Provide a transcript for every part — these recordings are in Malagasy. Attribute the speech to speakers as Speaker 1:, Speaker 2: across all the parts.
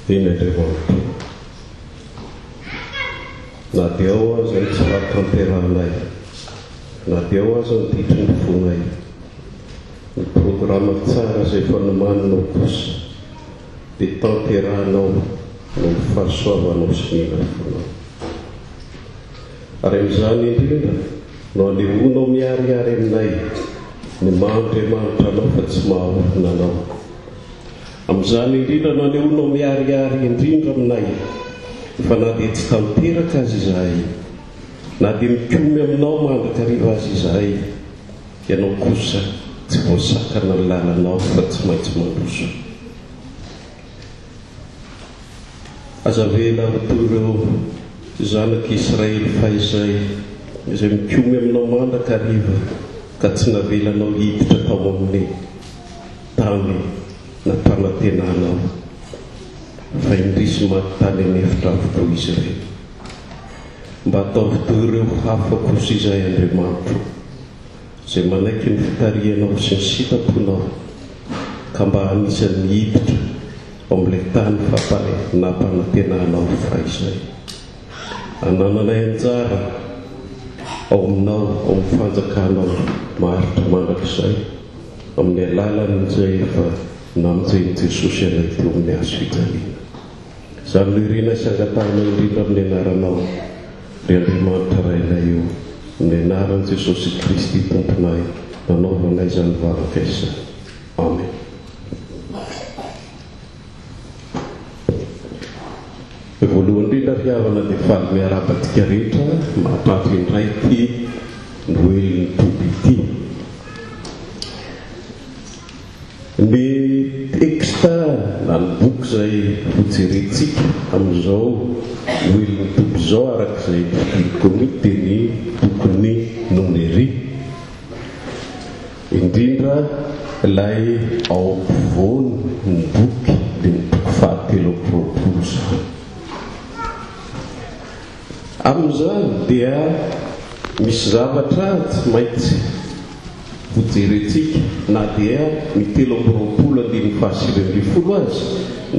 Speaker 1: Eny Andriamanitra o! Na dia ao aza ny tsy fahatanterahanay, na dia ao aza ny ditry ny fonay, ny programa tsara izay efa nomaninao kosa dia tanterahanao noho ny fahasoavanao sy ny helafonao. Ary amin'izany indrindra no anehoanao miharihary aminay ny maha Andriamanitra Anao fa tsy maha olona Anao. Amin'izany indrindra no anehoanao miharihary indrindra aminay fa na dia tsy tanteraka aza izahay, na dia mikomy aminao mandrakariva aza izahay, Ianao kosa tsy voasakana ny lalanao fa tsy maintsy mandroso. Aza avela ho toy ireo zanak'i Israely fahizay izay mikomy aminao mandrakariva ka tsy navelanao hiditra tao amin'ny tany nampanantenanao, fa indrisy maty tany an'efitra avokoa izy ireo. Mba ataovy toy ireo hafa kosa izahay Andriamanitro, izay manaiky ny fitarihanao sy ny sitraponao, ka mba anisan'ny hiditra ao amin'ilay tany nampanantenanao fahizay. Anananay anjara ao aminao, ao amin'ny fanjakanao maharitra mandrakizay, amin'ny alalan'izay efa namonjen'i Jesosy anay teo amin'ny hazo fijaliana. Izany no irinay sy angatahinay indrindra amin'ny anaranao, ry Andriamanitra Rainay o, amin'ny anaran'i Jesosy Kristy Tomponay nanaovanay izany vavaka izany. Amen. Voalohany indrindra ry havana dia faly miarahaba antsika rehetra mahatratra indray ity Noelin'ny Tompo ity. Ny teksta na ny boky izay hojerentsika amin'izao Noelin'ny Tompo izao araka izay nofidin'ny komity dia ny bokin'ny Nomery. Indrindra ilay ao ampovoany ny boky dia ny toko fahatelo amby roapolo izany. Amin'izany dia misy zavatra tsy maintsy hojerentsika na dia ny 23 andininy faha-19 aza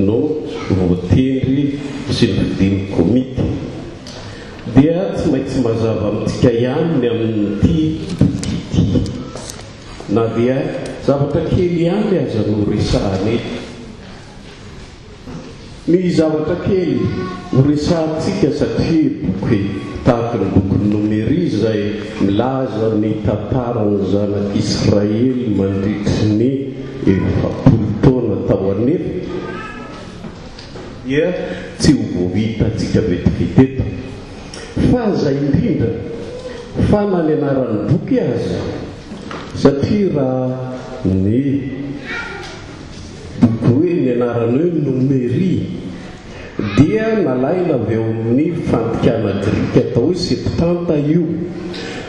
Speaker 1: no voatendry sy nofidin'ny komity. Dia tsy maintsy mazava amintsika ihany ny amin'ity boky ity. Na dia zavatra kely ihany aza no resahana eto. Ny zavatra kely horesahantsika satria boky tahaka ny bokin'ny Nomery izay milaza ny tantaran'ny zanak'Israely mandritry ny 40 taona tao an'efitra dia tsy ho voahitantsika vetivety eto. Fa aza indrindra fa na ny anaran'ny boky aza satria raha ny Boky hoe ny anarany hoe Nomery dia nalaina avy ao amin'ny fandikana grika atao hoe Septanta io,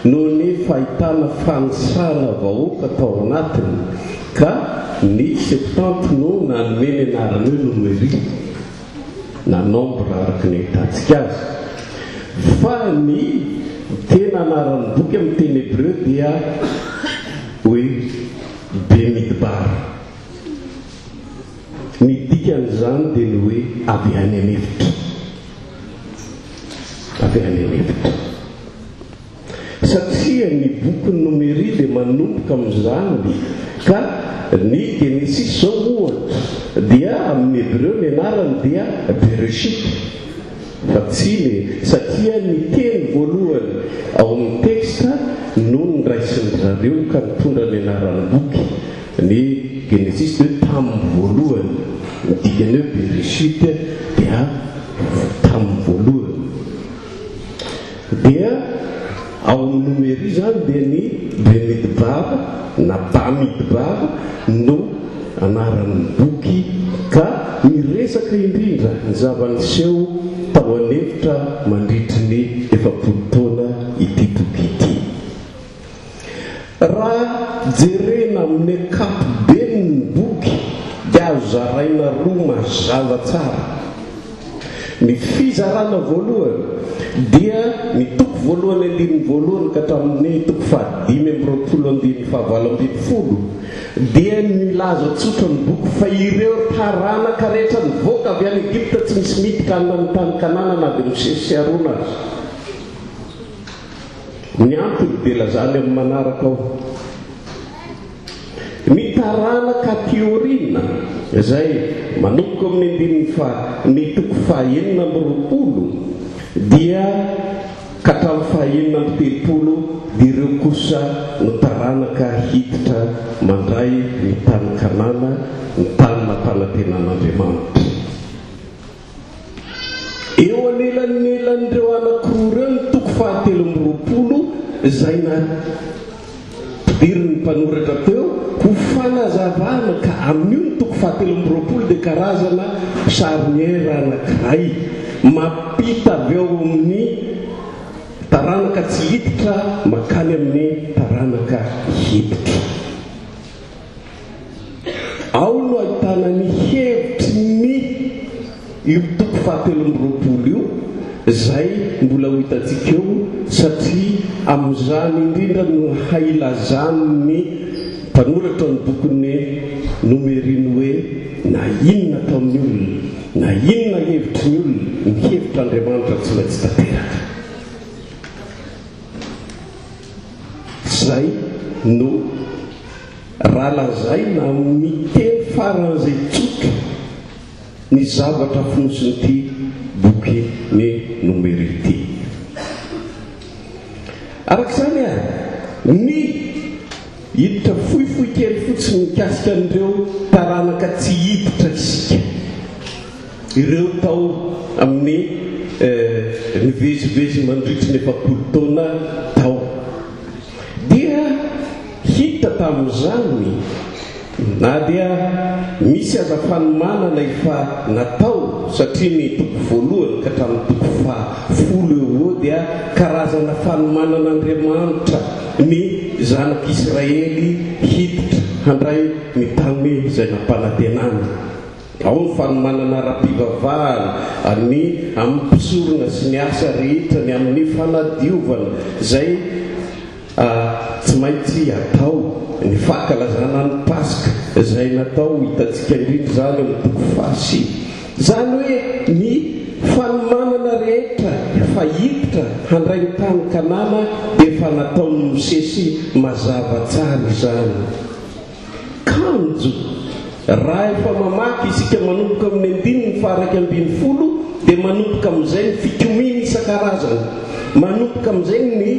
Speaker 1: noho ny fahitana fanisana vahoaka tao anatiny, ka ny Septante no nanome ny anarany hoe Nomery, na Nombre araka ny ahitantsika azy. Fa ny tena anaran'ny boky amin'ny teny hebreo dia hoe Bemidbar. Ny dikan'izany dia ny hoe avy any an'efitra. Avy any an'efitra. Satria ny bokin'ny Nomery dia manomboka amin'izany ka ny Genesisy izao ohatra dia amin'ny Hebreo ny anarany dia Bereshit. Fa tsy le satria ny teny voalohany ao amin'ny texte no noraisin-dry zareo ka nitondra ny anaran'ny boky, ny Genesisy dia hoe tamin'ny voalohany, ny dikany hoe Bereshit dia tamin'ny voalohany. Dia ao amin'ny Nomery izany dia ny Bemidbar na Bamidbar no anaran'ny boky ka miresaka indrindra ny zava-niseho tao an'efitra mandritry ny 40 taona ity boky ity. Raha jerena amin'ny ankapobeny ny boky dia azo zaraina roa mazava tsara. Ny fizarana voalohany dia ny toko voalohany andininy voalohany ka hatramin'ny toko faha-25 andininy faha-18 dia milaza tsotra ny boky fa ireo taranaka rehetra nivoaka avy any Egypta tsy misy miditra any amin'ny tany Kanana na dia Mosesy sy Arona aza. Ny antony dia lazany amin'ny manaraka ao. Ny taranaka aty aoriana, izay manomboka amin'ny andininy faha, ny toko faha-26 dia ka hatramin'ny faha-36 dia ireo kosa no taranaka hiditra mandray ny tany Kanana, ny tany nampanantenan'Andriamanitra. Eo anelanelan'ireo anankiroa ireo ny toko fahatelo amby roapolo izay nampidirin'ny mpanoratra teo ho fanazavana ka amin'io ny toko fahatelo amby roapolo dia karazana charnière anankiray mampita avy ao amin'ny taranaka tsy hiditra mankany amin'ny taranaka hiditra. Ao no ahitana ny hevitry ny io toko fahatelo amby roapolo io, izay mbola ho hitantsika eo, satria amin'izany indrindra no hailazan'ny mpanoratra ny bokin'ny Nomery ny hoe na inona ataon'ny olona, na inona hevitry ny olona, ny hevitr'Andriamanitra tsy maintsy tanteraka. Izay no raha lazaina amin'ny teny faran'izay tsotra ny zavatra fonosin'ity boky ny Nomery ity. Araka izany àry, ny hiditra fohifohy kely fotsiny mikasika an'ireo taranaka tsy hiditra isika. Ireo tao amin'ny nivezivezy mandritry ny 40 taona tao. Dia hita tamin'izany na dia misy aza fanomanana efa natao satria ny toko voalohany ka hatramin'ny toko faha folo eo ho eo dia karazana fanomanan'Andriamanitra ny zanak'Israely hiditra handray ny tany izay nampanantenany. Ao ny fanomanana ara-pivavahana, ny amin'ny mpisorona sy ny asa rehetra, ny amin'ny fanadiovana izay tsy maintsy atao, ny fankalazana ny Paska izay natao, hitantsika indrindra izany amin'ny toko fahasivy. Izany hoe ny fanomanana rehetra efa hiditra handray ny tany Kanana dia efa nataon'i Mosesy mazava tsara izany. Kanjo, raha efa mamaky isika manomboka amin'ny andininy faha-11 dia manomboka amin'izay ny fikomiana isan-karazany, manomboka amin'izay ny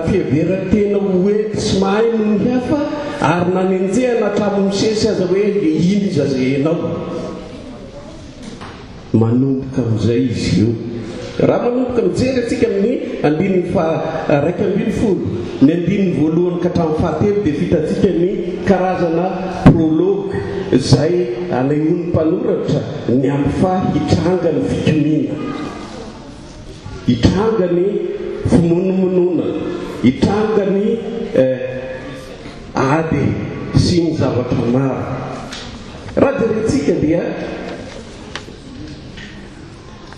Speaker 1: fiheveran-tena ho hoe tsy mahay noho ny hafa ary nanenjehana hatramin'i Mosesy aza hoe iny iza izay ianao. Manomboka amin'izay izy io. Raha manomboka mijery antsika amin'ny andininy faha-11, ny andininy voalohany ka hatramin'ny fahatelo dia vitantsika ny karazana prologue izay anehoan'ny mpanoratra ny amin'ny fa hitranga ny fikomiana, hitranga ny fimonomononana, hitranga ny ady sy ny zavatra maro. Raha jerentsika dia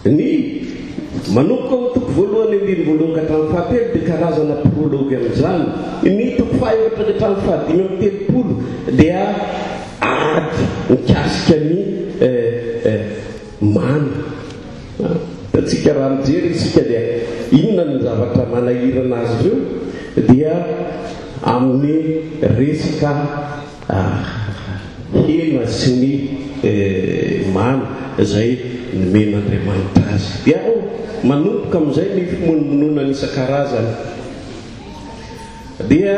Speaker 1: ny manomboka amin'ny toko voalohany andininy voalohany ka hatramin'ny fahatelo dia karazana prologue amin'izany. Ny toko fahaefatra ka hatramin'ny fahadimy amby telopolo dia ady mikasika ny mana. Hitantsika raha mijery isika dia inona ny zavatra manahirana azy ireo dia amin'ny resaka hena sy ny mana izay nomen'Andriamanitra azy. Dia ao manomboka amin'izay ny fimonomononana isan-karazany. Dia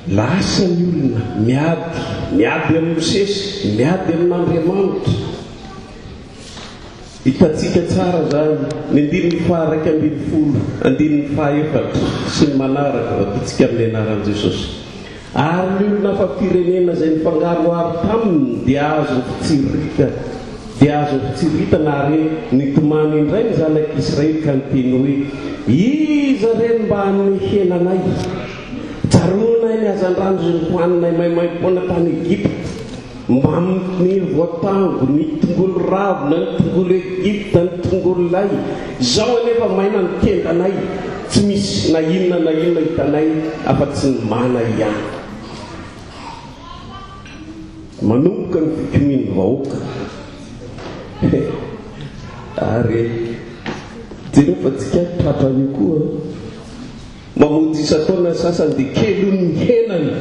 Speaker 1: lasa ny olona miady, miady amin'i Mosesy, miady amin'Andriamanitra. Hitantsika tsara izany, ny andininy faha-11, andininy faha-4 sy ny manaraka, vakintsika amin'ny anaran'i Jesosy. Ary ny olona hafa-pirenena izay nifangaroharo taminy dia azon'ny fitsiriritana, dia azon'ny fitsiriritana ary nitomany indray ny zanak'Israely ka niteny hoe, Iza re no mba hanome hena anay? Tsaroanay ny hazandrano izay nohaninay maimaimpoana tany Egypta. Mbamin'ny voatango, ny tongolo ravina, ny tongolo Egypta, ny tongolo lay. Izao anefa maina ny tendanay, tsy misy na inona na inona hitanay afa-tsy ny mana ihany. Manomboka ny fikomian'ny vahoaka. Ary jereo fa tsika tratran'io koa. Mamonjy isan-taona ny sasany dia kely hono ny henany.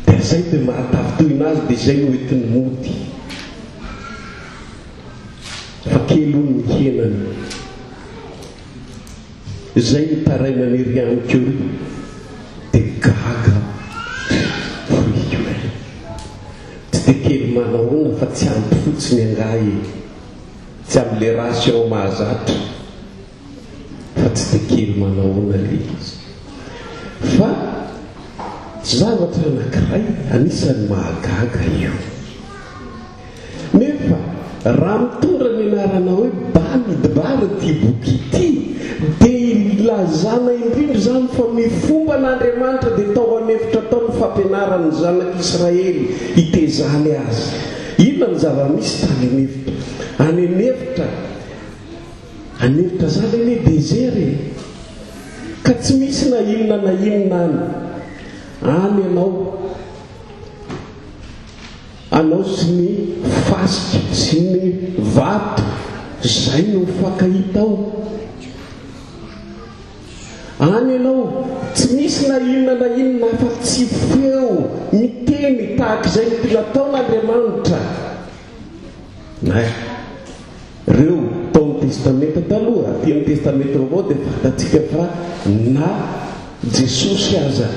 Speaker 1: Dia izay dia mahatafintohina azy dia izay no entiny mody. Fa kely hono ny henany. Izay no tarainan'i Rian Curie. Dia gaga aho. Hoy i Curie. Tsy dia kely manahoana fa tsy ampy fotsiny angaha e. Tsy amin'ilay ration mahazatra. Fa tsy dia kely manahoana ilay izy. Fa zavatra anankiray anisan'ny mahagaga io. Nefa raha mitondra ny anarana hoe Bamidbar ity boky ity, dia ilazana indrindra izany fa ny fomban'Andriamanitra dia tao an'efitra tao ny fampianarany ny zanak'Israely hitezany azy. Inona no zava-misy tany an'efitra? Any an'efitra An'efitra zany anie desert e! Ka tsy misy na inona na inona any. Any ianao, anao sy ny fasika sy ny vato, zay no mifankahita ao. Any ianao, tsy misy na inona na inona afa-tsy feo miteny tahak'izay nataon'Andriamanitra. Na ireo tao amin'ny Testamenta Taloha, aty amin'ny Testamenta Vaovao dia fantatsika fa na Jesosy aza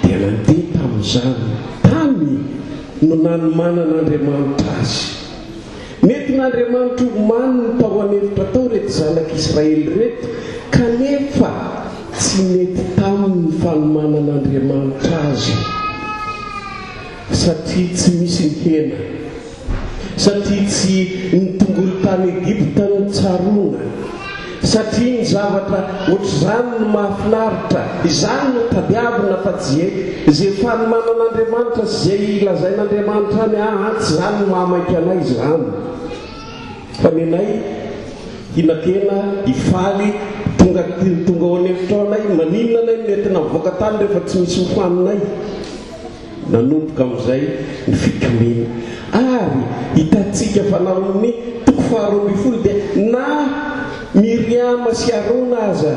Speaker 1: dia nandeha tamin'izany. Tany no nanomanan'Andriamanitra azy. Nentin'Andriamanitra homaniny tao an'efitra tao ireto zanak'Israely ireto, kanefa tsy nety taminy ny fanomanan'Andriamanitra azy. Satria tsy misy ny hena. Satria tsy ny tongolo tany Egypta no tsaroana. Satria ny zavatra ohatr'izany no mahafinaritra. Izany no tadiavina fa tsy izay fanomanan'Andriamanitra sy izay lazain'Andriamanitra any aa tsy izany no mahamaika anay izany. Fa ny anay hihinan-kena, hifaly, tonga tonga ao an'efitra ao anay, maninona anay no nentina nivoaka tany rehefa tsy misy hohaninay. Nanomboka amin'izay ny fikomiana. Ary hitantsika fa na ao amin'ny toko faharoa ambin'ny folo dia na Miriama sy Arona aza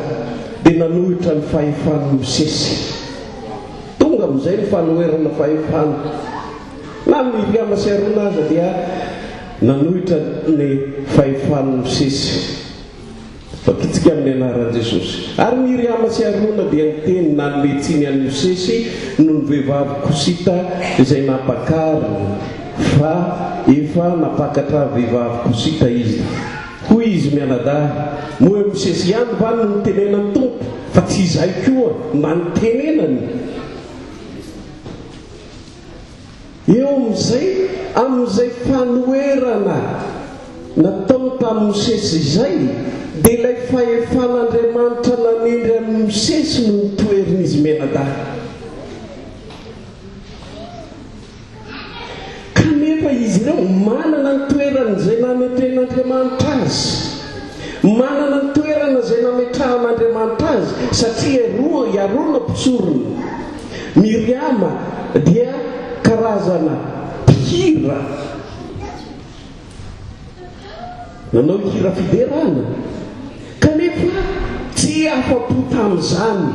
Speaker 1: dia nanohitra ny fahefan'i Mosesy. Tonga amin'izay ny fanoherana fahefana. Na Miriama sy Arona aza dia nanohitra ny fahefan'i Mosesy. Vakitsika amin'ny anaran'i Jesosy. Ary Miriama sy Arona dia niteny nanome tsiny an'i Mosesy noho ny vehivavy Kosita izay nampakariny, fa efa nampakatra vehivavy Kosita izy. Hoy izy mianadahy, Moa i Mosesy ihany va no nitenenan'ny Tompo, fa tsy izahay koa mba nitenenany? Eo amin'izay, amin'izay fanoherana nataony tamin'i Mosesy izay, dia ilay fahefan'Andriamanitra nanendry an'i Mosesy no notoherin'izy mianadahy. Kanefa izy ireo manana ny toerany izay nanendren'Andriamanitra azy. Manana ny toerana izay nametrahan'Andriamanitra azy, satria i Arona mpisorona. Miriama dia karazana mpihira. Nanao hira fiderana, kanefa tsy afa-po tamin'izany,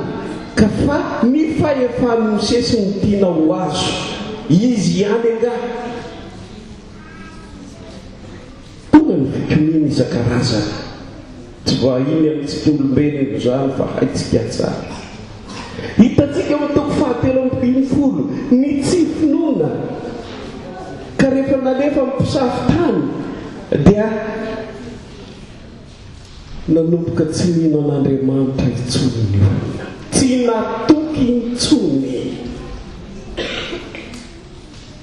Speaker 1: ka fa ny fahefan'i Mosesy no tiana ho azo. Izy ihany angaha. Tonga ny fikomiana isan-karazany. Tsy vahiny amintsika olombelona izany fa haintsika tsara. Hitantsika ao amin'ny toko fahatelo ambin'ny folo ny tsy finoana ka rehefa nalefa ny mpisafo tany dia nanomboka tsy nino an'Andriamanitra intsony ny olona. Tsy natoky intsony.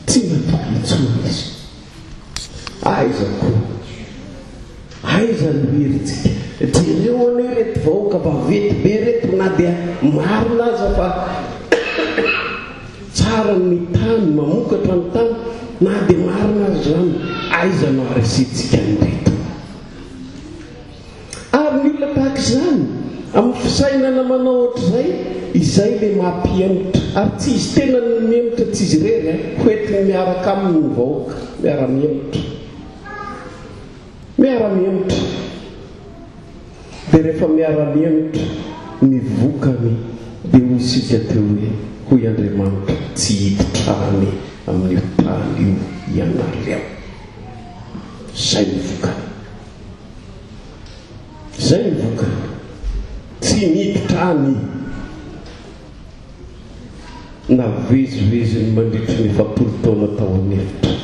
Speaker 1: Tsy natoky intsony izy. Aiza koa? Aiza no herintsika? Jereo anie ireto vahoaka vaventy be ireto na dia marina aza fa tsara. Tsara ny tany, mamokatra ny tany, na dia marina aza izany, aiza no haharesentsika an'ireto? Ary ny olona tahaka izany, amin'ny fisainana manao ohatr'izay, izay ilay mampihemotra. Ary tsy izy tenany no mihemotra, tsy izy irery an, hoentiny miaraka aminy ny vahoaka, miara-mihemotra. Miara-mihemotra. Dia rehefa miara-mihemotra ny vokany dia hoy isika teo hoe, hoy Andriamanitra, tsy hiditra any amin'io tany io ianareo. Izay no vokany. Izay no vokany. Tsy miditra any. Naveziveziny mandritry ny 40 taona tao an'efitra.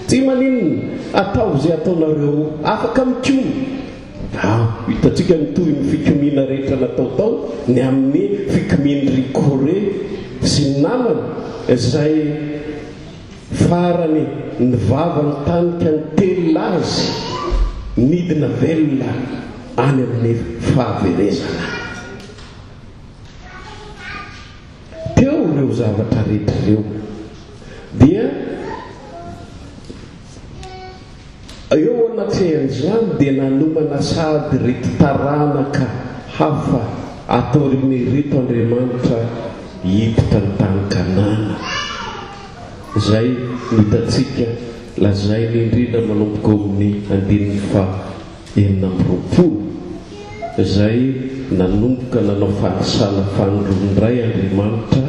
Speaker 1: Tsy maninona, ataovy izay ataonareo, afaka mikomy. Ah, hitantsika ny tohin'ny fikomiana rehetra natao tao, ny amin'ny fikomian'i Kore sy ny namany, izay farany ny vava nitanika nitelina azy, nidina velona any amin'ny fahaverezana. Teo ireo zavatra rehetra ireo dia eo anatrehan'izany dia nanomana sahady ireto taranaka hafa ato aoriana ireto Andriamanitra hiditra ny tany Kanana izay no hitantsika lazainy indrindra manomboka eo amin'ny andininy faha 26, izay nanomboka nanao fanisana fanindroany indray Andriamanitra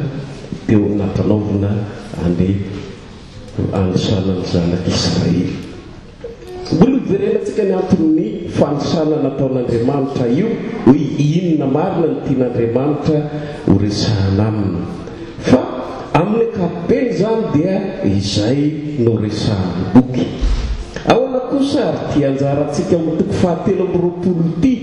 Speaker 1: teo amin'ny nampanaovina ny anisana ny zanak'Israely. Mbola hojerenantsika ny anton'ny fanisana nataon'Andriamanitra io, hoe inona marina no tian'Andriamanitra horesahana aminy. Fa amin'ny ankapobeny izany dia izay no resahan'ny boky. Ahoana kosa ary ity anjarantsika amin'ny toko fahatelo amby 20 ity?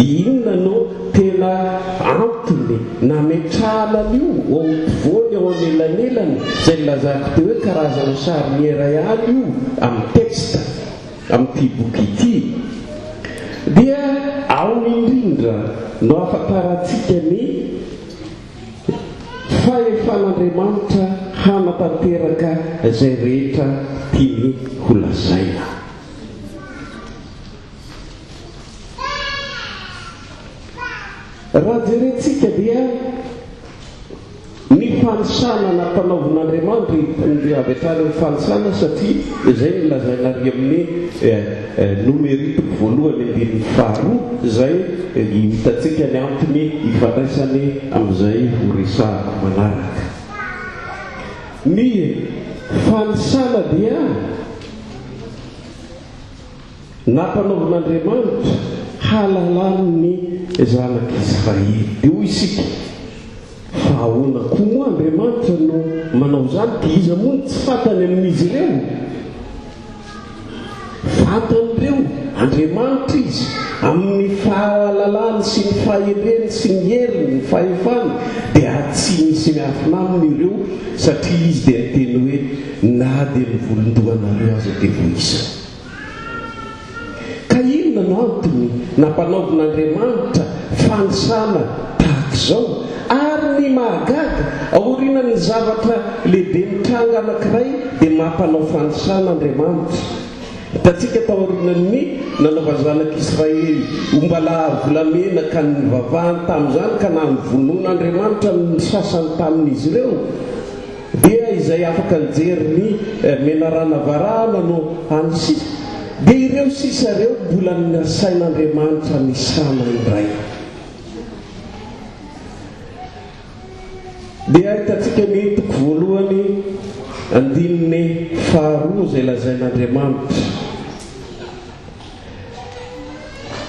Speaker 1: Inona no tena antony nametrahana an'io ao ampovoany, ao anelanelany, izay nilazako teo hoe karazana charnière ihany io amin'ny texte, amin'ity boky ity? Dia ao indrindra no ahafantarantsika ny Fahefan'Andriamanitra hanatanteraka izay rehetra tiany holazaina. Raha jerentsika dia ny fanisana nampanaovin'Andriamanitra avy hatrany amin'ny fanisana satria izay no lazaina ary amin'ny Nomery toko voalohany andininy faharoa izay hitantsika ny antony ifandraisany amin'izay ho resahako manaraka. Ny fanisana dia nampanaovin'Andriamanitra hahalalany ny zanak'Israely. Dia hoy isika, Fa ahoana koa moa Andriamanitra no manao izany? Dia iza moa no tsy fantany amin'izy ireo? Fantan'ireo, Andriamanitra Izy, amin'ny fahalalany sy ny fahendreny sy ny heriny, ny fahefany, dia tsy misy miafina aminy ireo, satria Izy dia niteny hoe, Na dia ny volon-dohanareo aza dia voaisa. Ka inona no antony nampanaovin'Andriamanitra fanisana tahaka izao? Ary ny mahagaga, aorianan'ny zavatra lehibe mitranga anankiray dia mampanao fanisana Andriamanitra. Hitantsika taorianan'ny nanaovan'ny zanak'Israely ombalahy volamena ka nivavahany tamin'izany ka nanovonoan'Andriamanitra ny sasany tamin'izy ireo. Dia izay afaka nijery ny menarana varahana no hany sisa. Dia ireo sisa ireo mbola nasain'Andriamanitra nisana indray. Dia ahitantsika ny toko voalohany andininy faharoa izay lazain'Andriamanitra.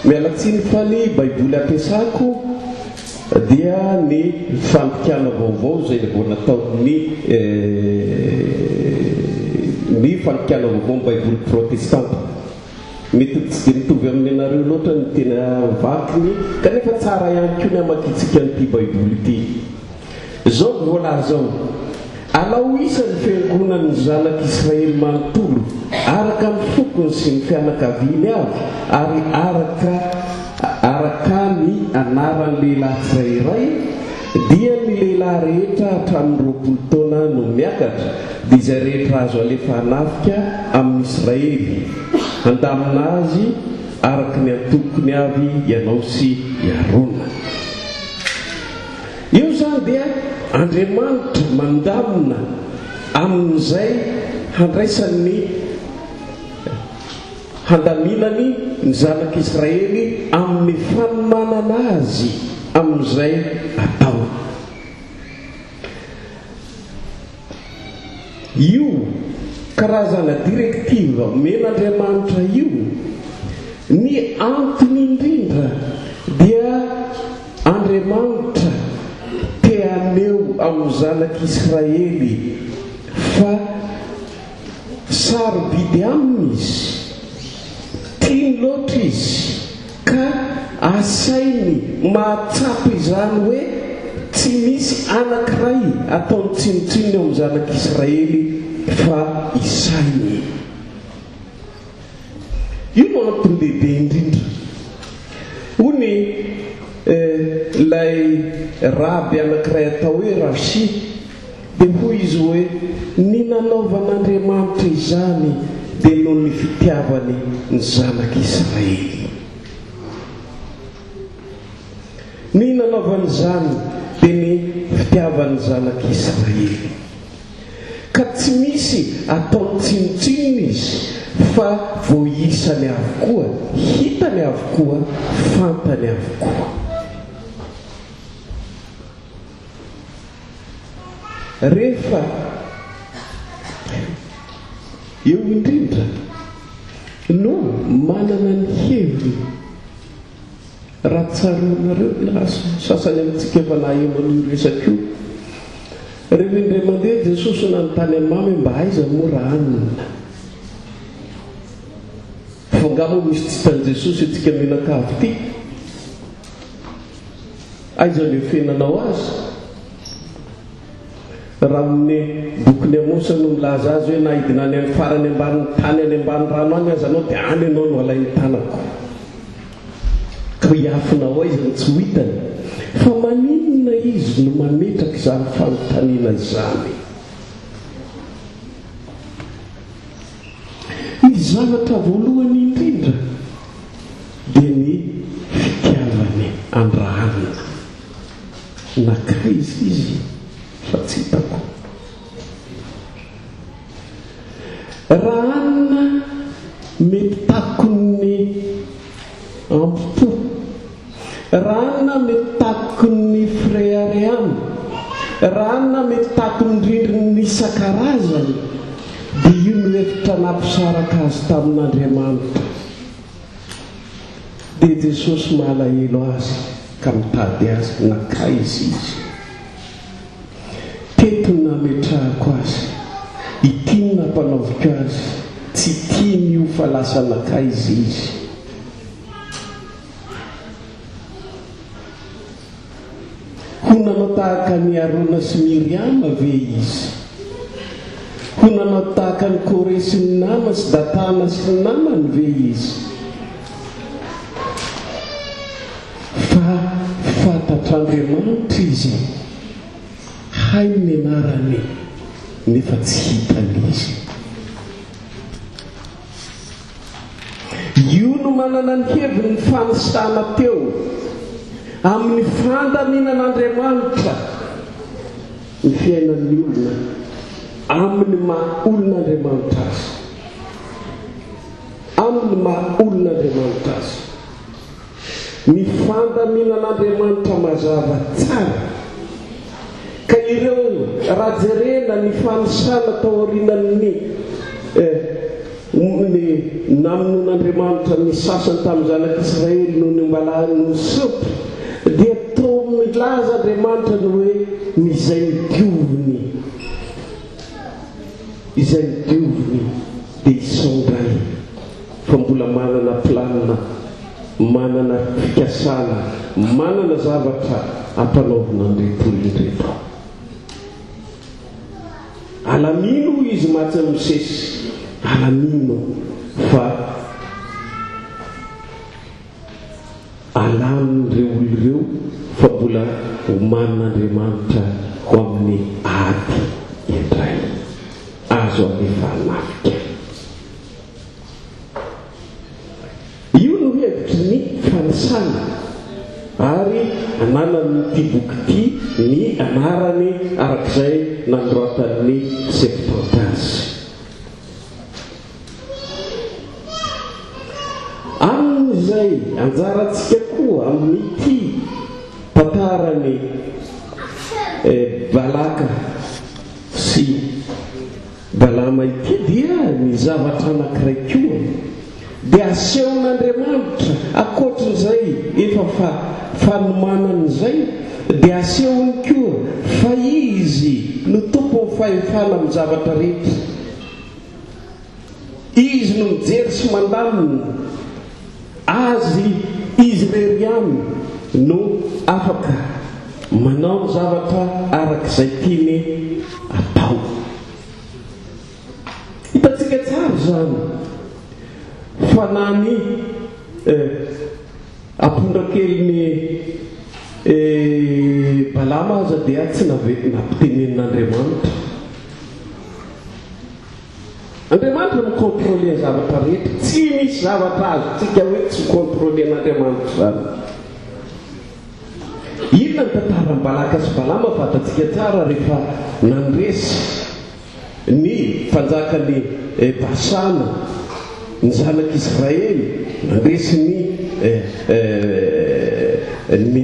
Speaker 1: Miala tsiny fa ny baiboly ampiasako dia ny fandikana vaovao izay vao nataon'ny ny fandikana vaovao ny baiboly protestanta. Mety tsy dia mitovy amin'ny anareo loatra ny tena vakiny kanefa tsara ihany koa ny hamakiantsika an'ity baiboly ity. Izao no voalaza ao, Alao isa ny fiangonan'ny zanak'Israely manontolo, araka ny fokony sy ny fianakaviany avy, ary araka araka ny anaran'ny lehilahy tsirairay, dia ny lehilahy. lehilahy rehetra hatramin'ny 20 taona no miakatra, dia izay rehetra azo alefa hanafika amin'i Israely, handamina azy araka ny antokony avy ianao sy i Arona. Eo izany dia Andriamanitra mandamina amin'izay handraisany ny handaminany ny zanak'Israely amin'ny fanomanana azy amin'izay atao. Io karazana directive omen'Andriamanitra io, ny antony indrindra dia Andriamanitra te haneho amin'ny zanak'Israely fa Sarobidy aminy izy, tiany loatra izy ka asainy mahatsapa izany hoe tsy misy anankiray ataony tsinontsinona eo amin'ny zanak'Israely fa isainy. Io no antony lehibe indrindra. Hoy ny ilay raby anankiray atao hoe Rashi, dia hoy izy hoe, Ny nanaovan'Andriamanitra izany dia noho ny fitiavany ny zanak'Israely. Ny nanaovany izany dia ny fitiavany ny zanak'Israely. Ka tsy misy ataony tsinontsinona izy fa voaisany avokoa, hitany avokoa, fantany avokoa. Rehefa eo indrindra no manana ny heviny. Raha tsaroanareo ny sasany amintsika efa naheno an'io resaka io. Rehefa indray mandeha Jesosy nanontany an'i Mama hoe mba aiza moa Rahanina? Fa angaha moa misy tsy hitan'i Jesosy antsika mianakavy ity? Aiza no iafenanao azy? Raha amin'ny bokin'i Amosa no milaza azy hoe na hidina any amin'ny farany ambanin'ny tany any ambany rano any aza anao dia any ianao no alain'ny tanako. Ka hiafina ao aiza no tsy ho hitany? Fa maninona izy no mametraka izany fanontaniana izany? Ny zavatra voalohany indrindra dia ny fitiavany an-dRahanina. Nankaiza izy fa tsy hitako. Rahanina mety takon'ny ampo-po. Rahanina mety takon'ny fireharehana. Rahanina mety takon'ny rindrina isan-karazany. Dia io no hevitra nampisaraka azy tamin'Andriamanitra. Dia Jesosy malahelo azy ka mitady azy nankaiza izy. Teto no nametrahako azy, ity no nampanaoviko azy, tsy tiany io fa lasa nankaiza izy. Ho nanao tahaka an'i Arona sy Miriama ve izy? Ho nanao tahaka an'i Kore sy ny nama sy Datana sy ny namany ve izy? Fa fantatr'Andriamanitra izy, hainy ny anarany, nefa tsy hitany izy. Io no manana ny heviny ny fanisana teo amin'ny fandaminan'Andriamanitra ny fiainan'ny olona amin'ny maha olon'Andriamanitra azy. Amin'ny maha olon'Andriamanitra azy. Ny fandaminan'Andriamanitra mazava tsara. Ka ireo, raha jerena ny fanisana tao aorianan'ny ny namonoan'Andriamanitra ny sasany tamin'ny zanak'Israely noho ny ombalahy noho ny sampy, dia toa milaza Andriamanitra ny hoe ny izay nodioviny, izay nodioviny dia isao indray. fa mbola manana planina, manana fikasana, manana zavatra ampanaovina an'ireto olona ireto. Alamino hoy izy matsy amin'i Mosesy, alamino fa alamin'ireo olona ireo. fa mbola omanin'Andriamanitra ho amin'ny ady indray. Azo alefa hanafika. Io no hevitry ny fanisana ary ananan'ity boky ity ny anarany arak'izay nanoratan'ny Septante azy. Amin'izay anjarantsika koa amin'ity tantaran'i Balaka sy Balama ity dia ny zavatra anankiray koa dia asehon'Andriamanitra ankoatrin'izay efa fa fanomanany izay dia asehony koa fa Izy no tompon'ny fahefana amin'ny zavatra rehetra. Izy no mijery sy mandamina azy, Izy irery ihany no afaka manao ny zavatra araka izay tiany atao. Hitantsika tsara izany fa na ny ampondra kelin'i Balama aza dia tsy nampitenenin'Andriamanitra. Andriamanitra mi-controler ny zavatra rehetra, tsy misy zavatra azontsika hoe tsy controler-n'Andriamanitra izany. Inona ny tantaran'i Balaka sy Balama fantatsika tsara rehefa nandresy ny mpanjakan'i Basana ny zanak'Israely, nandresy ny ny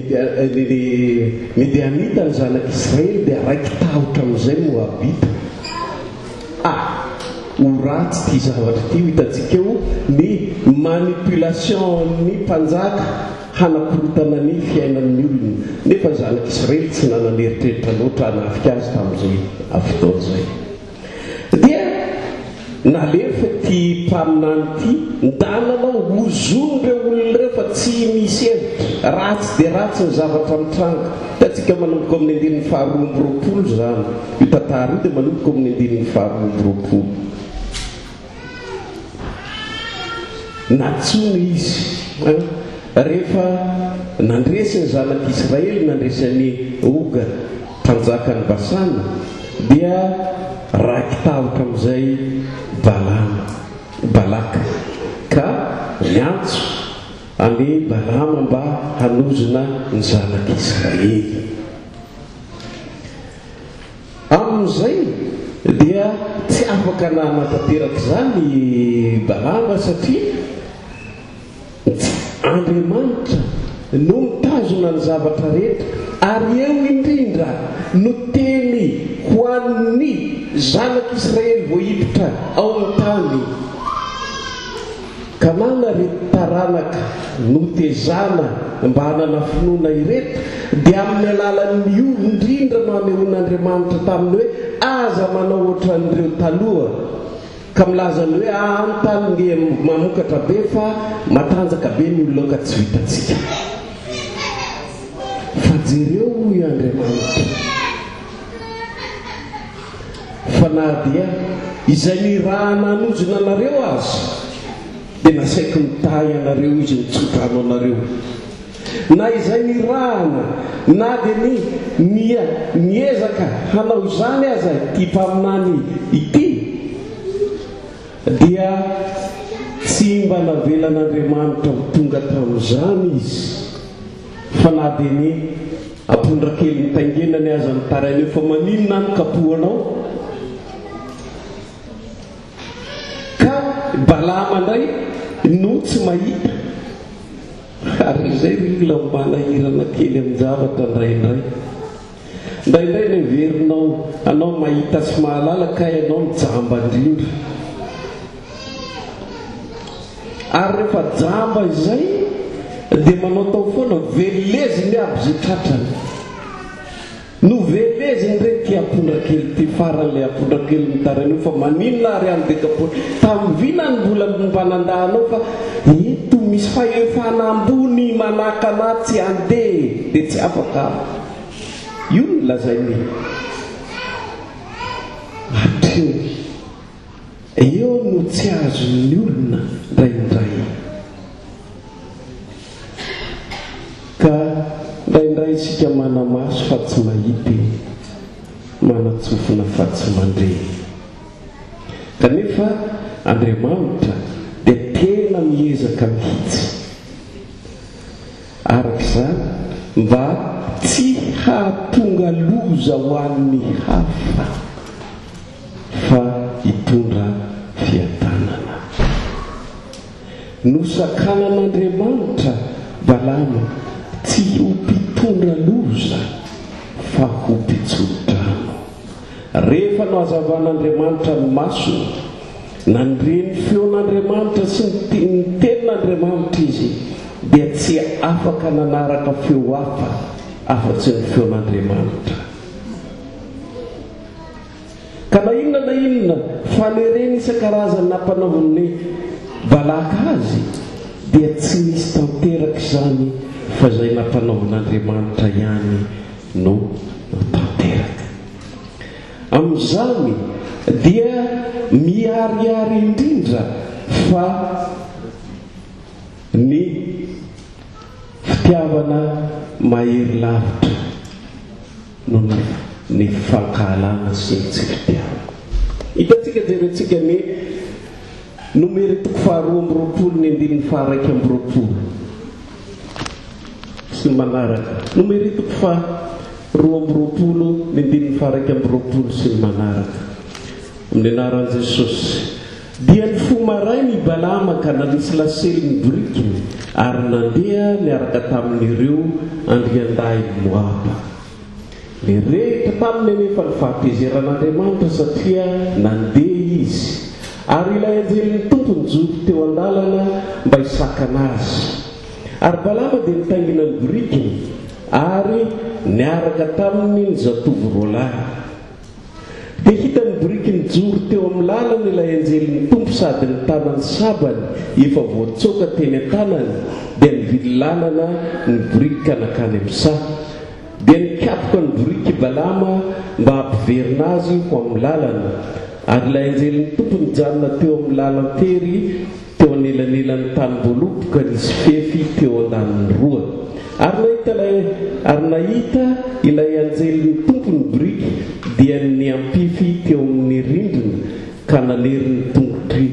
Speaker 1: Midianita ny zanak'Israely dia raiki-tahotra amin'izay Moabita. A! Ho ratsy ity zavatra ity, ho hitantsika eo ny manipulation-n'ny mpanjaka hanakorotana ny fiainan'ny olona. Nefa ny zanak'Israely tsy nanana eritreritra loatra hanafika azy tamin'izay fotoana izay. Dia nalefa ity mpaminany ity, ndana anao hozony ireo olona ireo fa tsy misy hevitra, ratsy dia ratsy ny zavatra mitranga. Hitantsika manomboka ao amin'ny andininy faharoa amby 20 izany. Io tantara io dia manomboka ao amin'ny andininy faharoa amby 20. Nantsoina izy rehefa nandresy ny zanak'Israely, nandresy an'i Oga, mpanjakan'i Basana, dia raiki-tahotra amin'izay Balama, Balaka, ka niantso an'i Balama mba hanozona ny zanak'Israely. Amin'izay dia tsy afaka nanatanteraka izany i Balama satria tsy Andriamanitra no mitazona ny zavatra rehetra ary eo indrindra no teny ho an'ny zanak'Israely voahiditra ao amin'ny tany Kanana ry taranaka notezana mba hanana finoana ireto dia amin'ny alalan'ny io indrindra no anehoan'Andriamanitra taminy hoe aza manao ohatran'ireo taloha ka milaza ny hoe aa ny tany nge mamokatra be fa matanjaka be ny olona ao ka tsy vitantsika fa jereo hoy Andriamanitra Fa na dia izay nirahana hanozona anareo aza, dia nasaiko nitahy anareo izy nitso-drano anareo. Na izay nirahana, na dia ny nia niezaka hanao izany aza ity mpaminany ity, dia tsy mba navelan'Andriamanitra ho tonga tamin'izany izy. Fa na dia ny ampondra kely nitaingenany aza nitaraina eo fa maninona aho no kapohanao? Ka Balama indray no tsy mahita. Ary izay ry olona manahirana kely amin-javatra indraindray. Indraindray no heverinao anao mahita sy mahalala kay ianao no jamba indrindra. Ary rehefa jamba izay dia manaotao foana, veleziny aby izay tratrany. Noveleziny re ity ampondra kely ity, farany ilay ampondra kely mitaraina io fa maninona ary any Dekapoly? Tamin'ny vina ny mbola mba nandà anao fa eto misy fahefana ambony manakana ahy tsy handeha dia tsy afaka aho. Io no lazainy hatreo. Eo no tsy azon'ny olona indraindray. Ka indraindray isika. tsy mahita e, manan-tsofina fa tsy mandre. Kanefa Andriamanitra dia tena miezaka mihitsy, araka izany, mba tsy hahatonga loza ho an'ny hafa fa hitondra fiadanana. Nosakanan'Andriamanitra Balama tsy ho mpitondra loza fa ho mpitso-drano. Rehefa nohazavan'Andriamanitra ny masony, nandre ny feon'Andriamanitra sy ny ny tenin'Andriamanitra izy, dia tsy afaka nanaraka feo hafa afa-tsy ny feon'Andriamanitra. Ka na inona na inona fanerena isan-karazany nampanaovin'i Balaka azy, dia tsy nisy tanteraka izany fa izay nampanaovin'Andriamanitra ihany no tanteraka. Amin'izany dia miharihary indrindra fa ny fitiavana mahery lavitra noho ny fankahalana sy ny tsy fitiavana. Hitantsika, jerentsika ny Nomery toko faharoa amby roapolo ny andininy faha-21 sy ny manaraka. Nomery toko faha-22 ny andininy faha-21 sy ny manaraka. Amin'ny anaran'i Jesosy. Dia nifoha maraina i Balama ka nanisy lasely ny borikiny ary nandeha niaraka tamin'ireo andriandahin'i Moaba. Nirehitra taminy anefa ny fahatezeran'Andriamanitra satria nandeha izy, ary ilay anjelin'ny Tompo nijoro teo an-dalana mba hisakana azy. Ary Balama dia nitaingina ny borikiny, ary niaraka taminy ny zatovo roalahy. Dia hitan'ny boriky nijoro teo amin'ny lalana ilay anjelin'ny Tompo sady nitana ny sabany efa voatsoaka teny an-tanany, dia nivily lalana ny boriky ka nankany amin'ny saha. Dia nikapoka ny boriky i Balama mba hampiverina azy ho amin'ny lalana. Ary ilay anjelin'ny Tompo nijanona teo amin'ny lalan-tery teo anelanelan'ny tanim-boaloboka nisy fefy teo andaniny roa. Ary nahita ilay ary nahita ilay anjelin'ny Tompo ny boriky, dia niampify teo amin'ny rindrina ka nanery ny tongotr'i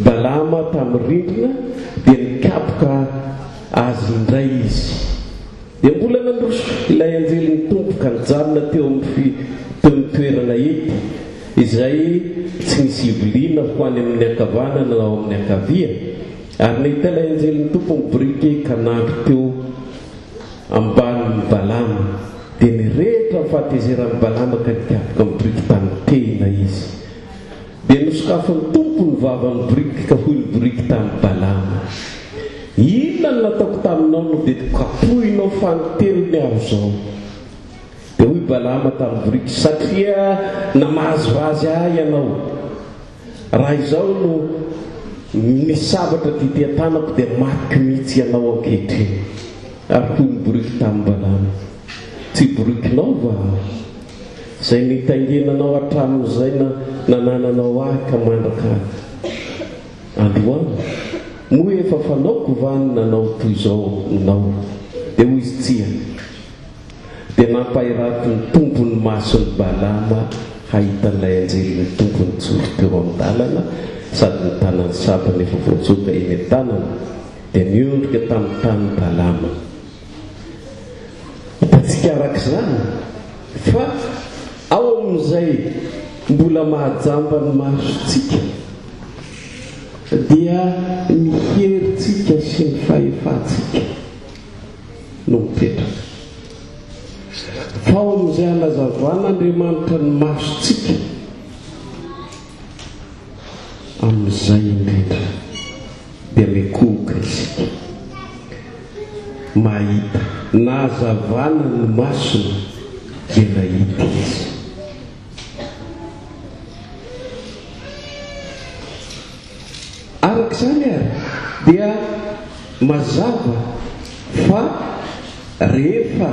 Speaker 1: Balama tamin'ny rindrina, dia nikapoka azy indray izy. Dia mbola nandroso ilay anjelin'ny Tompo ka nijanona teo amin'ny fi, teo amin'ny toerana ety, izay tsy nisy hiviliana ho any amin'ny ankavanana na ao amin'ny ankavia, ary nahita ilay anjelin'ny Tompo ny boriky ka nandry teo ambanin'i Balama. Dia nirehitra ny fahatezeran'i Balama ka nikapoka ny boriky tamin'ny tehina izy. Dia nosokafin'ny Tompo ny vavan'ny boriky ka hoy ny boriky tamin'i Balama, Inona no nataoko taminao no dia kapohinao fanintelony aho izao? Dia hoy Balama tamin'ny boriky, Satria namazivazy ahy ianao. Raha izao no misy sabatra dity an-tanako dia matiko mihitsy ianao ankehitriny. Ary hoy ny boriky tamin'i Balama, Tsy borikinao va aho? Izay nitaingenanao hatramin'izay nanananao ahy ka mandraka androany, moa efa fanaoko va ny nanao toy izao aminao? Dia hoy izy, Tsia. Dia nampahiratin'ny Tompo ny mason'i Balama hahita an'ilay anjelin'ny Tompo nijoro teo amin-dalana sady nitana ny sabany efa voatsoka eny an-tanany, dia niondrika tamin'ny tany Balama. Hitantsika araka izany fa ao amin'izay mbola mahajamba ny masontsika dia ny herintsika sy ny fahefantsika no mipetraka. Fa ao amin'izay hanazavan'Andriamanitra ny masontsika, amin'izay indrindra dia mikohoka isika. Mahita. Nahazavana ny masony dia nahita izy. Araka izany ary dia mazava fa rehefa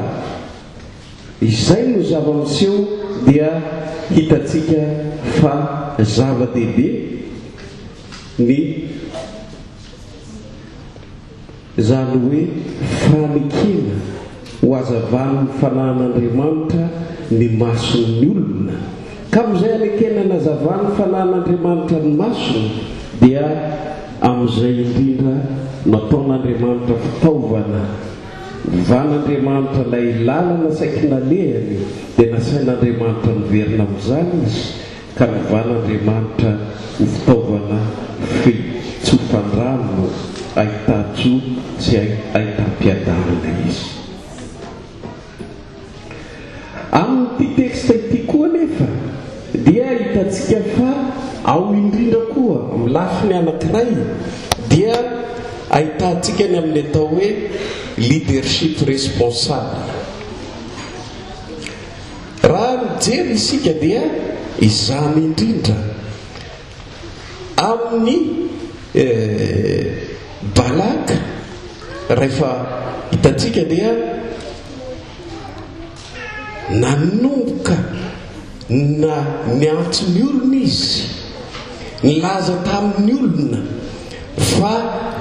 Speaker 1: izay no zava-miseho dia hitantsika fa zava-dehibe ny izany hoe fanekena. Hohazavan'ny Fanahin'Andriamanitra ny mason'ny olona. Ka amin'izay anekena hanazavan'ny Fanahin'Andriamanitra ny masony, dia amin'izay indrindra no ataon'Andriamanitra fitaovana. Novan'Andriamanitra ilay lalana saiky nalehany, dia nasain'Andriamanitra niverina amin'izany izy, ka novan'Andriamanitra ho fitaovana fitsofan-drano ahitan-tsoa sy ahitam-piadanana izy. Amin'ity teksta ity koa anefa dia hitantsika fa ao indrindra koa amin'ny lafiny anankiray dia ahitantsika ny amin'ny atao hoe leadership responsable. Raha mijery isika dia izany indrindra amin'ny Balaka rehefa hitantsika dia nanomboka na niantso ny olona izy, nilaza tamin'ny olona Fa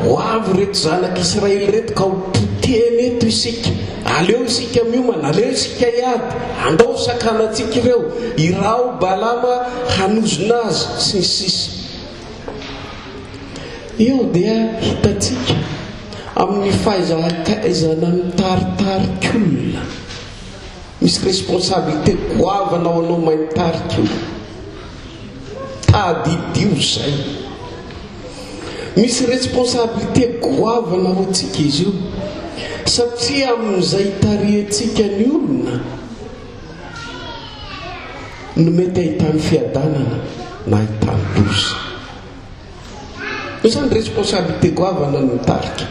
Speaker 1: ho avy ireto zanak'Israely ireto ka ho potehiny eto isika. Aleo isika miomana, aleo isika hiady, andao ho sakanantsika ireo, iraho Balama hanozona azy, sy ny sisa. Eo dia hitantsika amin'ny fahaizana mitaritarik'olona. Misy responsabilité goavana ho anao mahay mitarika io. Tadidio izay. Misy responsabilité goavana ho antsika izy io. Satria amin'izay itarihantsika ny olona no mety ahitany fiadanana na ahitany loza. Izany responsabilité goavana ny mitarika.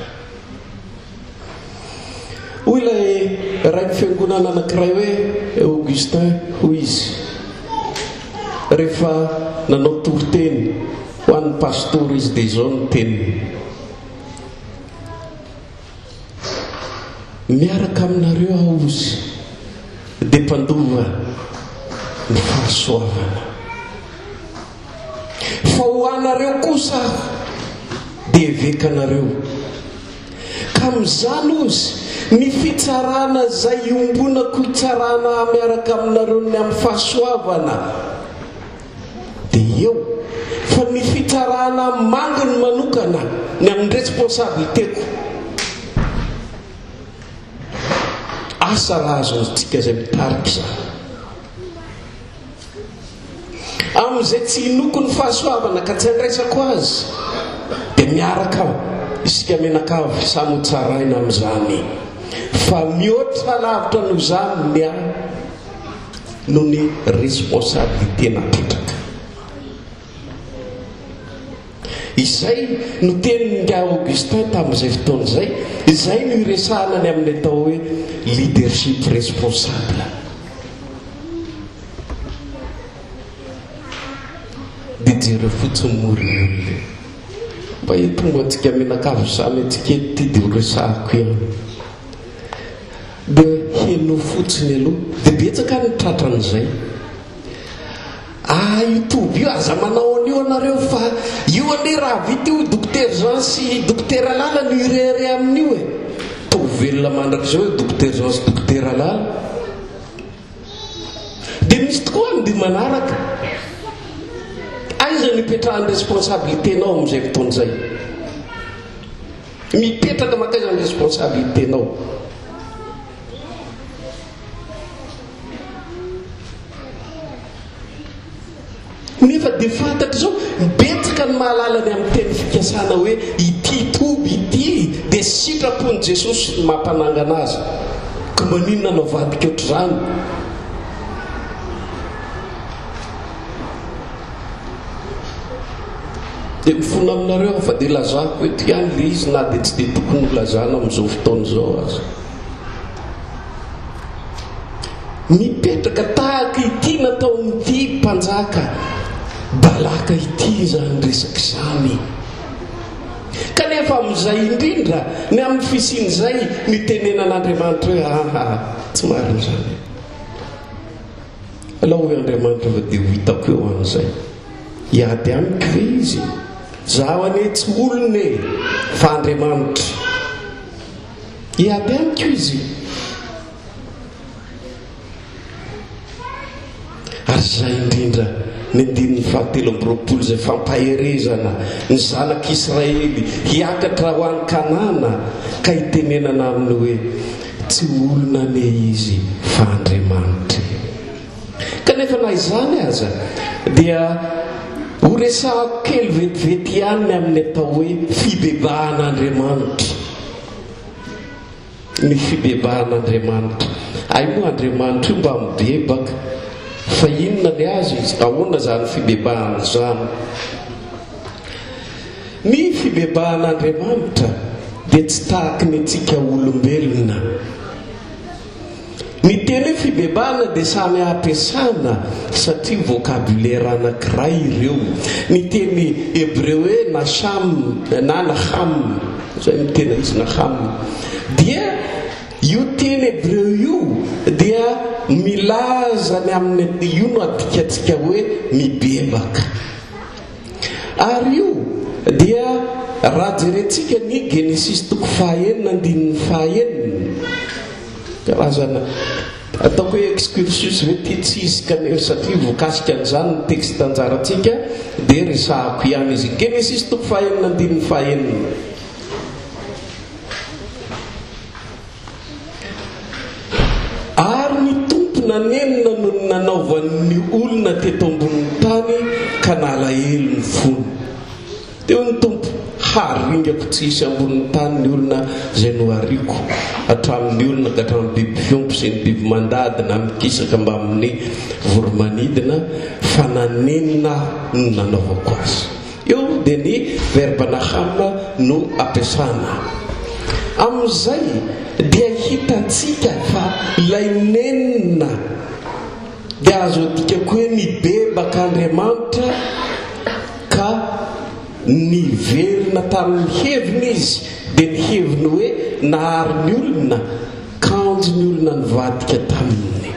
Speaker 1: Hoy ilay rain'ny fiangonana anankiray hoe Augustin, hoy izy, rehefa nanao toriteny ho an'ny pastora izy dia izao no teniny, Miaraka aminareo aho hozy dia mpandova ny fahasoavana. Fa ho anareo kosa aho dia evekanareo. Ka amin'izany, hozy, ny fitsarana izay iombonako hitsarana ahy miaraka aminareo ny amin'ny fahasoavana dia eo, fa ny fitsarana ahy manginy manokana ny amin'ny responsabilité-ko, asa raha azontsika izay mitarika izany. Amin'izay tsy inoako ny fahasoavana ka tsy andraisako azy, dia miaraka isika mianakavy samy ho tsaraina amin'izany. Fa mihoatra lavitra noho izany ny ahy noho ny responsabilité napetraka. Izay no tenin'ingahy Augustin tamin'izay fotoana izay, izay no iresahana ny amin'ny atao hoe leadership responsable. Dia jereo fotsiny moa ry olona e. Mba hitombo antsika mianakavy samy antsika eto ity dia ho resahako ihany. Dia henoy fotsiny aloha. Dia betsaka ny tratran'izay. Ah io toby io aza manao an'io anareo fa io anie raha vita io Dokotera Jean sy Dokotera Lala no hirehareha amin'io e! Toa ho velona mandrakizay io Dokotera Jean sy Dokotera Lala. Dia misy tokoa andihy manaraka. Aiza no ipetrahan'ny responsabilité-nao amin'izay fotoana izay? Mipetraka mankaiza ny responsabilité-nao? Nefa dia fantatra izao, betsaka ny mahalala ny amin'ny teny fikasana hoe ity toby ity dia sitrapon'i Jesosy ny mampanangana azy. Ka maninona no avadika ohatr'izany? Dia mifona aminareo aho fa dia lazako eto ihany ilay izy na dia tsy dia tokony holazana amin'izao fotoana izao aza. Mipetraka tahaka ity nataon'ity mpanjaka Balaka ity izany resaka izany. Kanefa amin'izay indrindra, ny amin'ny fisian'izay, nitenenan'Andriamanitra hoe, Aha, tsy marina izany. Alao hoy Andriamanitra fa dia ho hitako eo an'izay. Hiady amiko ve izy? Zaho anie tsy olona e, fa Andriamanitra. Hiady amiko izy. Ary izay indrindra ny andininy fahatelo amby 20 izay fampaherezana ny zanak'Israely hiakatra ho any Kanana ka hitenenana aminy hoe, Tsy olona anie izy fa Andriamanitra e. Kanefa na izany aza dia horesahako kely vetivety ihany ny amin'ny atao hoe fibebahan'Andriamanitra. Ny fibebahan'Andriamanitra. Hay moa Andriamanitra io mba mibebaka. Fa inona ny azy? Ahoana izany fibebahana izany? Ny fibebahan'Andriamanitra dia tsy tahaky ny antsika olombelona. Ny teny hoe fibebahana dia samy ampiasana satria vocabulaire anankiray ireo. Ny teny hebreo hoe nasham na naham, izay no tena izy naham, dia io teny hebreo io dia milaza ny amin'ny, io no adikantsika hoe mibebaka. Ary io dia raha jerentsika ny Genesisy toko fahaenina andininy fahaenina, karazana ataoko hoe excursus ve ity? Tsy izy kanefa satria voakasika an'izany ny texte anjarantsika dia resahako ihany izy. Genesisy toko fahaenina andininy fahaenina. Ary ny Tompo nanenina noho ny nanaovany ny olona teto ambonin'ny tany ka nalahelo ny fony. Dia hoy ny Tompo, Haringako tsy hisy ambonin'ny tany ny olona izay nohariko, hatramin'ny olona ka hatramin'ny biby fiompy sy ny biby mandady na mikisaka mbamin'ny voro-manidina, fa nanenina Aho no nanaovako azy. Eo dia ny verbe naham no ampiasana. Amin'izay dia hitantsika fa ilay nenina dia azo adika koa hoe nibebaka Andriamanitra ka niverina tamin'ny heviny izy dia ny heviny hoe nahary ny olona kanjo ny olona nivadika taminy.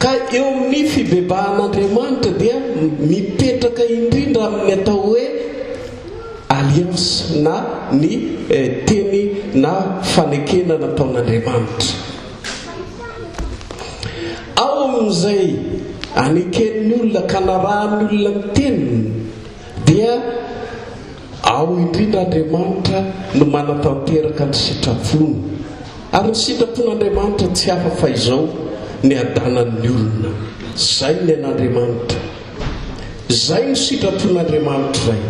Speaker 1: Ka eo amin'ny fibebahan'Andriamanitra dia mipetraka indrindra amin'ny atao hoe alliance na ny teny na fanekena nataon'Andriamanitra. Ao amin'izay aneken'ny olona ka narahan'ny olona ny teniny dia ao indrindra Andriamanitra no manatanteraka ny sitrapony. Ary ny sitrapon'Andriamanitra tsy hafa fa izao, ny hadanan'ny olona. Izay ny an'Andriamanitra. Izay no sitrapon'Andriamanitra izay.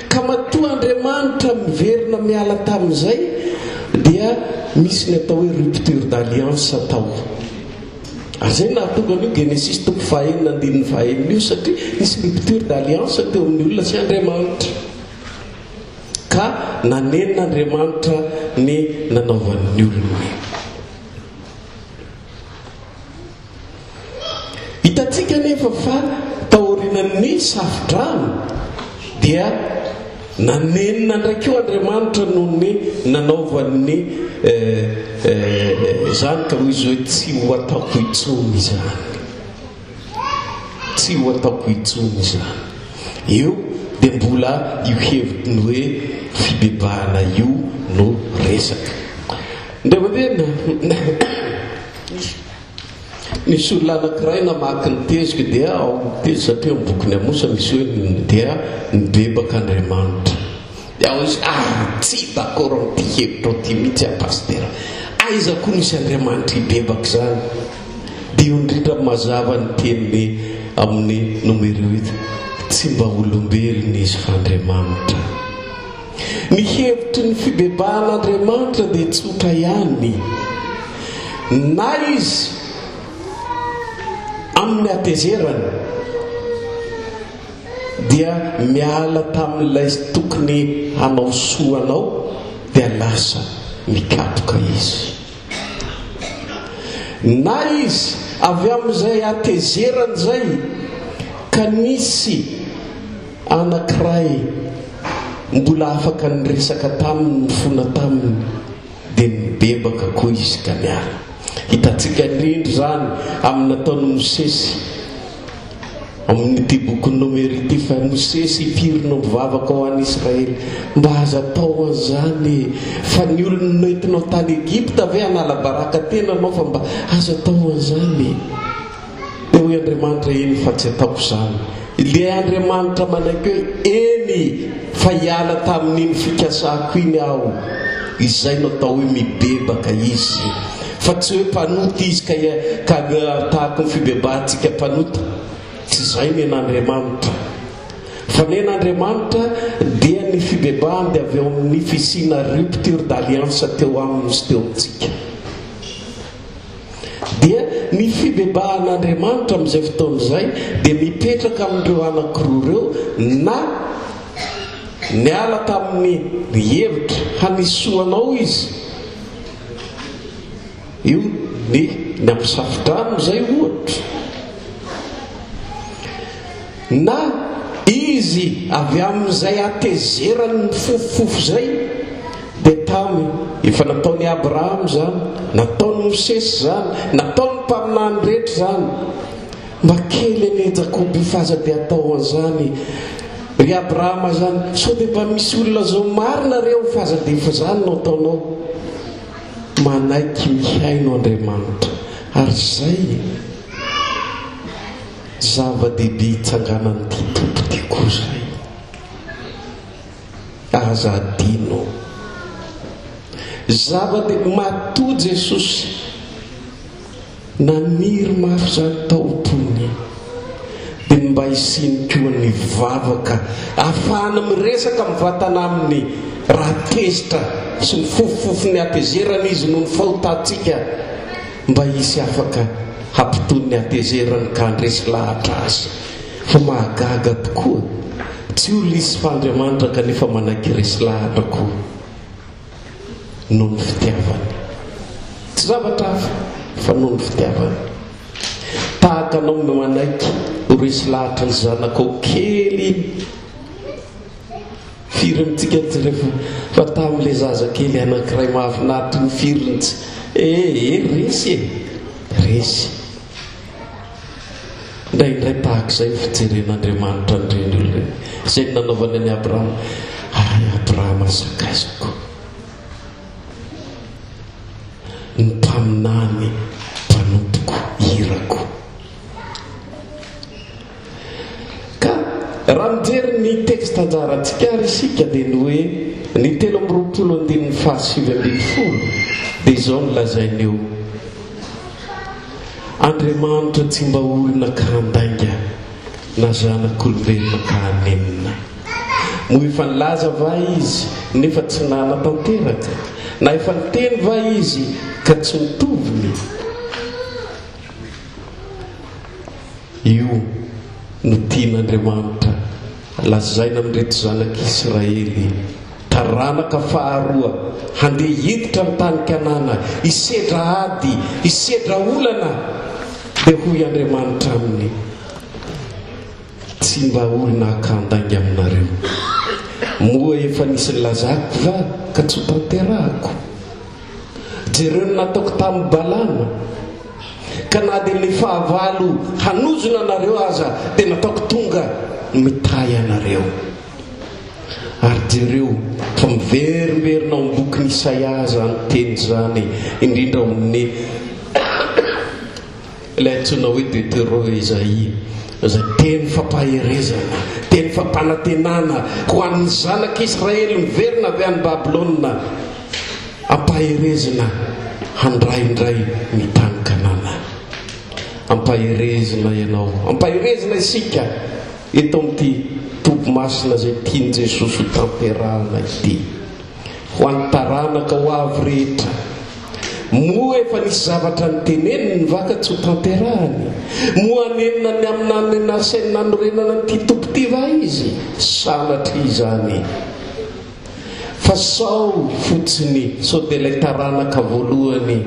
Speaker 1: Ka matoa Andriamanitra miverina miala tamin'izay dia misy ny atao hoe rupture d'alliance atao. Ary izay no nahatonga an'io Genesisy toko fahaenina andininy fahaenina io satria nisy rupture d'alliance teo amin'ny olona sy Andriamanitra. Ka nanenina Andriamanitra ny nanaovan'ny olony. Hitantsika anefa fa taorianan'ny Safo-drano dia nanenina indray koa Andriamanitra noho ny nanaovan'ny izany ka hoy izy hoe tsy ho ataoko intsony izany. Tsy ho ataoko intsony izany. Eo dia mbola io hevitry ny hoe fibebahana io no resaka. Indray mandeha nisy olona anankiray namaky ny teziko dia ao amin'ny tezy satria ao amin'ny bokin'i Amosa misy hoe dia nibebaka Andriamanitra. Dia hoy izy, ah, tsy d'accord amin'ity hevitrao ity mihitsy aho Pasitera. Aiza koa nisy Andriamanitra hibebaka izany? Dia io indrindra mazava ny teniny amin'ny Nomery huit, tsy mba olombelona izy fa Andriamanitra. Ny hevitry ny fibebahan'Andriamanitra dia tsotra ihany. Na izy amin'ny hatezerany, dia miala tamin'ilay tokony hanao soa anao dia lasa mikapoka izy. Na izy avy amin'izay hatezerany izay ka nisy anankiray mbola afaka niresaka taminy nifona taminy dia nibebaka koa izy ka niala. Hitantsika indrindra izany amin'ny nataon'i Mosesy. Amin'ity bokin'i Nomery ity fa Mosesy impiry no mivavaka ho an'i Israely, Mba aza atao an'izany e! Fa ny olona noentinao tany Egypta ve hanala baraka tena anao fa mba aza atao an'izany e! Hoy Andriamanitra, Eny fa tsy ataoko izany. Ilay Andriamanitra manaiky hoe, Eny fa hiala tamin'iny fikasako iny aho. Izay no atao hoe mibebaka izy. Fa tsy hoe mpanota izy ka ka tahaka ny fibebahantsika mpanota. Tsy izay ny an'Andriamanitra. Fa ny an'Andriamanitra dia ny fibebahany dia avy eo amin'ny fisiana rupture d'alliance teo aminy sy teo amintsika. Dia ny fibebahan'Andriamanitra amin'izay fotoana izay dia mipetraka amin'ireo anankiroa ireo na niala tamin'ny hevitra hanisoa anao izy, io ny ny amin'ny safodrano izay ohatra, na izy avy amin'izay hatezerany mifofofofo izay dia tamy efa nataon'i Abrahama izany, nataon'i Mosesy izany, nataon'ny mpaminany rehetra izany. Mba kely anie Jakoba io fa aza dia atao an'izany ry Abrahama izany, sao dia mba misy olona zao marina re ao fa aza dia efa izany no ataonao. Manaiky mihaino Andriamanitra ary izay zava-dehibe hitsanganan'ity Tompo ity koa izay. Aza adino. Zava-dehibe, matoa Jesosy naniry mafy izany tao am-pony, dia ny mba hisiany koa ny vavaka ahafahana miresaka mivantana Aminy raha tezitra sy mifofofofo ny hatezerana Izy noho ny fahotantsika, mba hisy afaka hampitony ny hatezerany ka handresy lahatra Azy. Fa mahagaga tokoa, tsy olona izy fa Andriamanitra kanefa manaiky resy lahatra koa noho ny fitiavany. Tsy zavatra hafa fa noho ny fitiavany. Tahaka anao no manaiky ho resy lahatra ny zanakao kely iny. Firy amintsika tsy refa fa tamin'ilay zazakely anankiray mahafinaritra iny firy ny tsy eh eh resy e! Resy. Indraindray tahaka izay ny fijeren'Andriamanitra an'ireny olona ireny. Izay no nanaovany an'i Abrahama. Ary Abrahama sakaizako. Ny mpaminany mpanompoko, irako. Ka raha mijery ny texte anjarantsika ary isika dia ny hoe ny 23 andininy faha-19 dia izao no lazainy eo. Andriamanitra tsy mba olona ka handainga, na zanak'olombelona ka hanenina. Moa efa nilaza va Izy nefa tsy nanatanteraka? Na efa niteny va Izy ka tsy notoviny? Io no tian'Andriamanitra lazaina amin'ireto zanak'Israely. Taranaka faharoa handeha hiditra ny tany Kanana, hisedra ady, hisedra olana, dia hoy Andriamanitra aminy, Tsy mba olona haka handainga aminareo. Moa efa nisy nilazako va ka tsy ho tanterahako? Jereo ny nataoko tamin'i Balama, ka na dia ny fahavalo hanozona anareo aza dia nataoko tonga mitahy anareo. Ary jereo fa miverimberina ao amin'ny bokin'i Isaia izany teny izany, indrindra ao amin'ny ilay antsoina hoe Deutero-Esaia, izay teny fampaherezana, teny fampanantenana ho an'ny zanak'Israely miverina avy any Babylona, ampaherezina handray indray ny tany Kanana. Ampaherezina ianao, ampaherezina isika. Eto amin'ity toby masina izay tian'i Jesosy ho tanterahana ity, ho an'ny taranaka ho avy rehetra. Moa efa nisy zavatra noteneniny va ka tsy ho tanterahany? Moa hanenina ny amin'ny nasainy nanorenana an'ity toby ity va izy? Sanatria izany! Fa sao fotsiny, sao dia ilay taranaka voalohany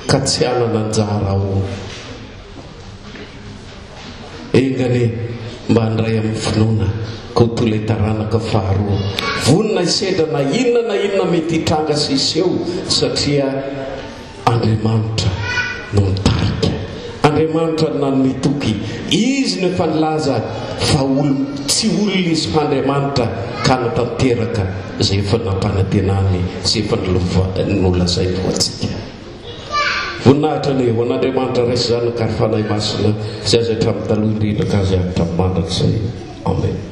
Speaker 1: ka tsy hanana anjara ao. Enga anie mba handray amin'ny finoana ka ho toy ilay taranaka faharoa, vonona hisedra na inona na inona mety hitranga sy hiseho, satria Andriamanitra no mitarika. Andriamanitra no nanome toky. Izy no efa nilaza fa olom, tsy olona izy fa Andriamanitra ka hanatanteraka izay efa nampanantenany sy efa nolazainy ho antsika. Voninahitra anie ho an'Andriamanitra Ray sy Zanaka ary Fanahy Masina, izay azy hatramin'ny taloha indrindra ka azy hatramin'ny mandrakizay. Amen.